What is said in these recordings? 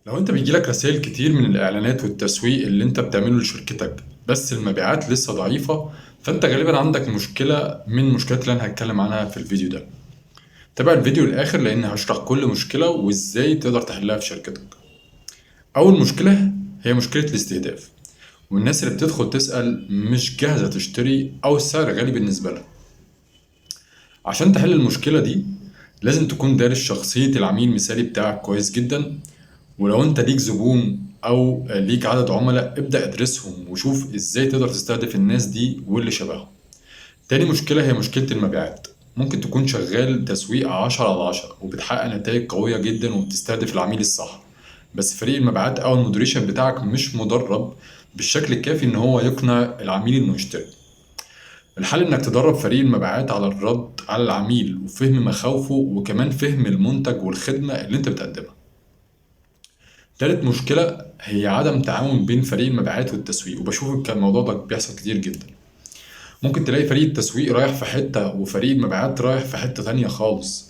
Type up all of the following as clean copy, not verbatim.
لو انت بيجيلك رسائل كتير من الاعلانات والتسويق اللي انت بتعمله لشركتك بس المبيعات لسه ضعيفة، فانت غالبا عندك مشكلة من المشكلات اللي انا هتكلم عنها في الفيديو ده. تابع الفيديو للاخر لان هشرح كل مشكلة وازاي تقدر تحلها في شركتك. اول مشكلة هي مشكلة الاستهداف، والناس اللي بتدخل تسأل مش جاهزة تشتري او السعر غالي بالنسبة لها. عشان تحل المشكلة دي لازم تكون دارس شخصية العميل المثالي بتاعك كويس جدا، ولو انت ليك زبون او ليك عدد عملاء ابدأ ادرسهم وشوف ازاي تقدر تستهدف الناس دي واللي شبههم. تاني مشكلة هي مشكلة المبيعات. ممكن تكون شغال تسويق 10 على 10 وبتحقق نتائج قوية جدا وبتستهدف العميل الصح، بس فريق المبيعات او ال moderation بتاعك مش مدرب بالشكل الكافي ان هو يقنع العميل انه يشتري. الحل انك تدرب فريق المبيعات على الرد على العميل وفهم مخاوفه وكمان فهم المنتج والخدمة اللي انت بتقدمها. تالت مشكلة هي عدم تعاون بين فريق المبيعات والتسويق، وبشوف الموضوع ده بيحصل كتير جدا. ممكن تلاقي فريق التسويق رايح في حتة وفريق المبيعات رايح في حتة تانية خالص.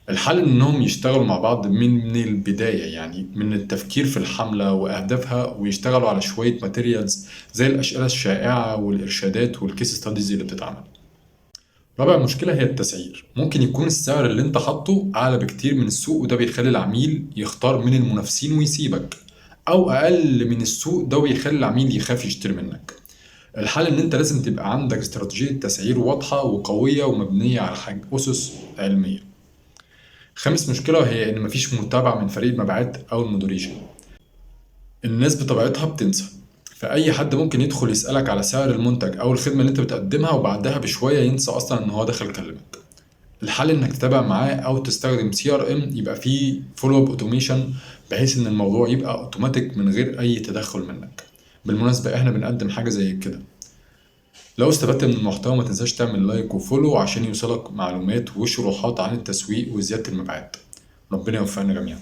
الحل انهم يشتغلوا مع بعض من البداية، يعني من التفكير في الحملة واهدافها، ويشتغلوا على شوية materials زي الأسئلة الشائعة والإرشادات وال case studies اللي بتتعمل. رابع مشكلة هي التسعير. ممكن يكون السعر اللي انت حاطه أعلى بكتير من السوق، وده بيخلي العميل يختار من المنافسين ويسيبك، أو أقل من السوق ده ويخلي العميل يخاف يشتري منك. الحل إن انت لازم تبقى عندك استراتيجية تسعير واضحة وقوية ومبنية على حاجة أسس علمية. خامس مشكلة هي إن مفيش متابعة من فريق المبيعات أو ال moderation. الناس بطبيعتها بتنسى، فأي حد ممكن يدخل يسألك على سعر المنتج أو الخدمة اللي أنت بتقدمها وبعدها بشوية ينسى أصلا إن هو دخل كلمك. الحل إنك تتابع معاه أو تستخدم CRM يبقى فيه follow up automation، بحيث إن الموضوع يبقى اوتوماتيك من غير أي تدخل منك. بالمناسبة إحنا بنقدم حاجة زي كده. لو استفدت من المحتوى ما تنساش تعمل like و follow عشان يوصلك معلومات وشروحات عن التسويق وزيادة المبيعات. ربنا يوفقنا جميعا.